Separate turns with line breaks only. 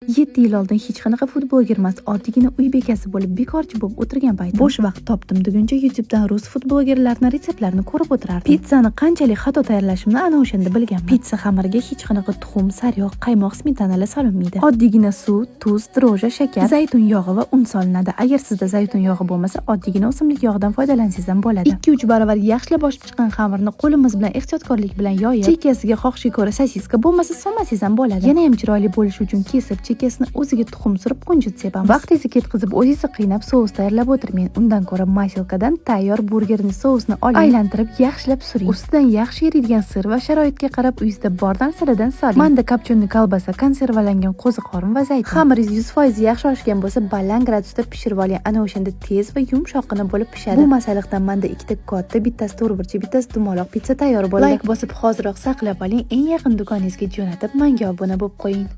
7 yil oldin hech qanaqa food bloger emas, oddiygina uy bekasi bo'lib, bekorchi bo'lib o'tirgan paytim, bo'sh vaqt topdim deguncha YouTubedan rus food blogerlarini retseptlarini ko'rib o'tirardim. Pitssani qanchalik xato tayyorlashimni ana o'shanda bilganman. Pitsa xamiriga hech qanaqa tuxum, sariyog', qaymoq, smetanalar solinmaydi. Oddiygina suv, tuz, дрожжи, shakar, zaytun yog'i va un solinadi. Agar sizda zaytun yog'i bo'lmasa, oddiygina o'simlik yog'idan foydalansangiz ham bo'ladi. 2-3 barobar yaxshilab oshib chiqqan xamirni qo'limiz bilan ehtiyotkorlik bilan yoyib, chekkasiga xohishga ko'ra sosiska, bo'lmasa solmasangiz ham bo'ladi. Yana ham chiroyli bo'lishi uchun kesib, chekkasini o'ziga tuxum surib, kunjut sepamiz. Vaqtingizni ketkazib, o'zingizni qiynab sous tayyorlab o'tirmang. Undan ko'ra маселка dan tayyor burgerni sousni oling, aylantirib yaxshilab suring. Ustidan yaxshi eriydigan sir va sharoitga qarab uyingizda bor narsalardan soling. Manda копчёный kolbasa, konservalangan qo'ziqorin va zaytun. Xamiringiz 100% yaxshi oshgan bo'lsa, baland gradusda pishirib oling. Ana o'shanda tez va yumshoqqina bo'lib pishadi. Bu masalliqdan manda ikkita katta, bittasi to'rtburchak, bittasi dumaloq pitsa tayyor bo'ldi. Layk bosib, hoziroq saqlab oling. Eng yaqin do'koningizga jo'natib, menga obuna bo'lib qo'ying.